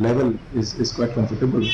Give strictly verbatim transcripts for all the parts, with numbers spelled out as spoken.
level is, is quite comfortable.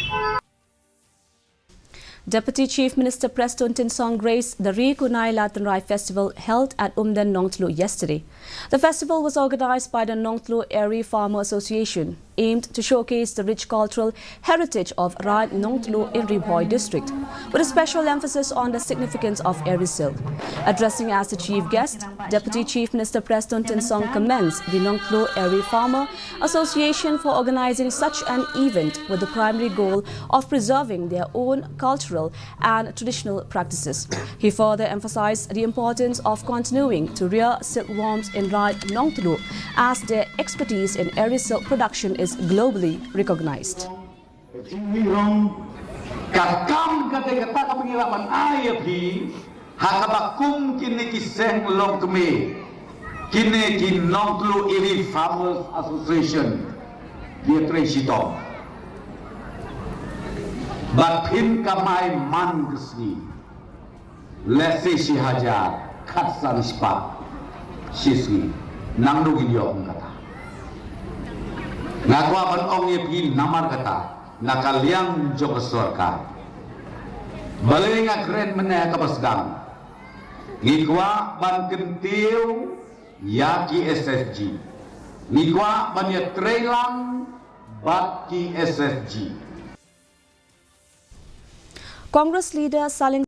Deputy Chief Minister Prestone Tynsong graced the Ri Kunai La Tynrai Festival held at Umden, Nongtlu yesterday. The festival was organized by the Nongtlu Eri Farmer Association, aimed to showcase the rich cultural heritage of Raid Nongtlu in Ri Bhoi district, with a special emphasis on the significance of Eri silk. Addressing as the chief guest, Deputy Chief Minister Prestone Tynsong commends the Nongtlu Eri Farmer Association for organizing such an event with the primary goal of preserving their own cultural and traditional practices. He further emphasized the importance of continuing to rear silkworms in Raid Nongtlu, as their expertise in Eri silk production is globally recognized. Jingmut ruh, ka kam kata kata ka pynïaid ban ai ïa phi, ha kaba kum kine ki seng longkmie, kine ki Nongtlu Eri Farmers Association, ki trei shitom. Bad phin kamai man ka sngi. Lehse shi hajar, khatsan spah shi sngi. Nangno ngin ïoh kum kata. Nga kwah ban ong ïa phi namar kata, na ka liang jong ka sorkar, balei nga kren mynne ha kaba sdang. Ngi kwah ban kyntiew ïa ki S S G. Ngi kwah ban ïatrei lang bad ki S S G. Congress leader Salin